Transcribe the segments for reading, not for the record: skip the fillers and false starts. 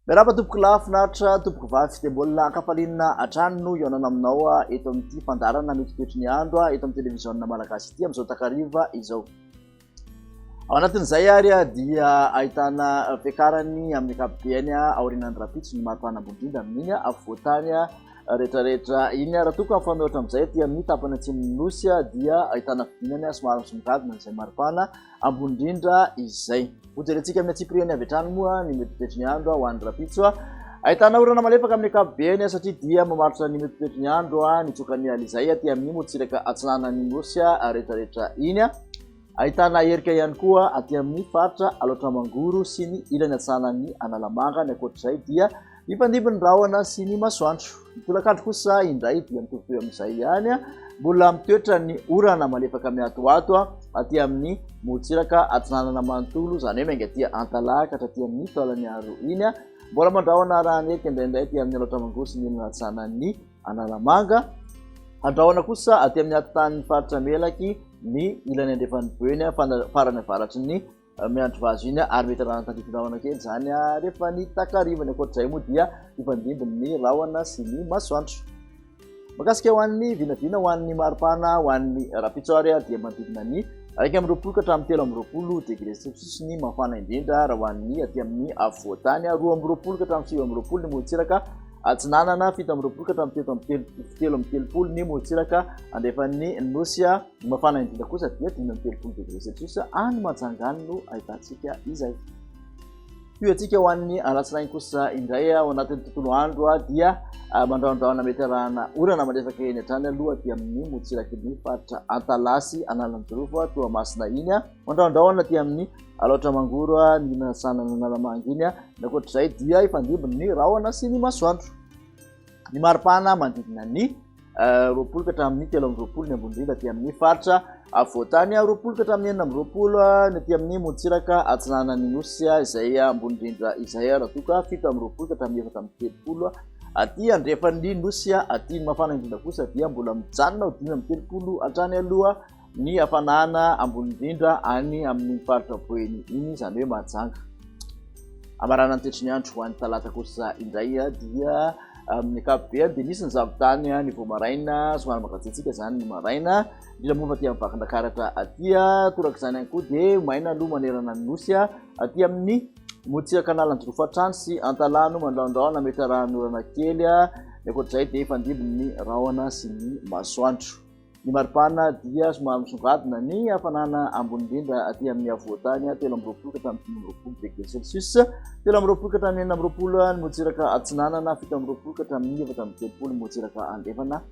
Miarahaba tompoko lahy finaritra tompoko vavy dia mbola ankafalinina hatrany no hihaonana aminao eto amin'ity fandaharana mety toetry ny andro eto amin'ny televiziona malagasy ity amin'izao takariva izao. Ao anatin'izay ary dia ahitana fiakarany amin'ny ankapobeny aorianan'ny rahampitso ny maripana ambony indrindra amin'iny afovoantany rehetrarehetra iny. Raha toa ka mifanohitra amin'izay aty amin'ny tapany atsimon'ny nosy dia ahitana fidinana somary misongadina izay maripana ambony indrindra izay. Hojerentsika amin'ny antsipiriany avy hatrany moa ny mety toetry ny andro ho an'ny rahampitso. Ahitana orana malefaka amin'ny ankapobeny satria dia mamaritra ny mety toetry ny andro ny tsokan'ny alizay aty amin'ny morontsiraka atsinanan'ny nosy rehetrarehetra iny. Ahitana erika ihany koa aty amin'ny faritra Alaotra Mangoro sy ny ilany atsinanan'ny Analamanga. Ny ankoatr'izay dia Mifandimby ny rahona sy ny masoandro. Ny tolakandro kosa indray dia mitovitovy amin'izay ihany. Mbola mitoetra ny orana malefaka miatoato aty amin'ny morontsiraka atsinanana manontolo, izany hoe miainga aty Antalaha ka hatraty amin'ny Taolagnaro iny. Mbola mandrahona raha ny erika indraindray aty amin'ny Alaotra Mangoro sy ny ilany atsinanan'ny Analamanga. Andrahona kosa aty amin'ny atitan'ny faritra Melaky ny ilany andrefan'ny Boeny, farany avaratry ny Miandry vazo iny ary mety arahana tandrifin-drahona kely izany rehefa ny takariva. Ny ankoatr'izay moa dia hifandimby ny rahona sy ny masoandro. Mahakasika ho an'ny vinavina ho an'ny maripana ho an'ny rahampitso ary dia manodidina ny 21 ka hatramin'ny 23 degré celsius ny mafana indrindra raha ho an'ny aty amin'ny afovoantany, 22 ka hatramin'ny 29 ny morontsiraka atsinanana, 27 ka hatramin'ny 33 ny morontsiraka andrefan'ny nosy. Ny mafana indrindra kosa dia 35 degré celsius any Mahajanga any no ahitantsika izay. Tohiantsika ho an'ny alatsinainy kosa indray ao anatin'ny tontolo andro dia mandrahondrahona mety arahana orana malefaka eny hatrany aloha aty amin'ny morontsiraky ny faritra Antalaha sy Analanjirofo Toamasina iny. Mandrahondrahona aty amin'ny Alaotra Mangoro ny Nasanana Analamanga iny. Ny ankoatr'izay dia hifandimby ny rahona sy ny masoandro. Ny maripana manodidina ny 20 ka hatramin'ny 23 ny ambony indrindra aty amin'ny faritra afovoantany, 20 ka hatramin'ny 26 ny aty amin'ny morontsiraka atsinanan'ny nosy izay ambony indrindra izay, raha toa ka 27 ka hatramin'ny 34 aty andrefan'ny nosy. Aty ny mafana indrindra kosa dia mbola mijanona ho 35 hatrany aloha ny hafanana ambony indrindra any amin'ny faritra Boeny iny, izany hoe Mahajanga. Hamarana ny toetry ny andro ho an'ny talata kosa indray dia amin'ny ankapobeny dia misy ny zavon-tany ny vao maraina, somary mangatsiatsiaka izany ny maraina, indrindra moa fa aty amin'ny Vakinankaratra aty. Torak'izany ihany koa dia maina aloha manerana ny nosy aty amin'ny morontsiraka Analanjirofo hatrany sy Antalaha no mandrahondrahona mety arahan'orana kely. Ny ankoatr'izay dia hifandimby ny rahona sy ny masoandro. Ny maripana dia somary misongadina ny hafanana ambony indrindra aty amin'ny afovoantany, 23 ka hatramin'ny 25 degré celsius, 23 ka hatramin'ny 26 ny morontsiraka atsinanana, 27 ka hatramin'ny 34 ny morontsiraka andrefana.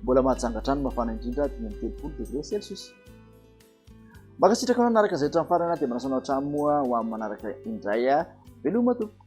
Mbola mahajanga hatrany ny mafana indrindra, 35 degré celsius. Mankasitraka anao nanaraka izay hatramin'ny farany dia manasa anao hatrany moa ho amin'ny manaraka indray. Veloma tompoko.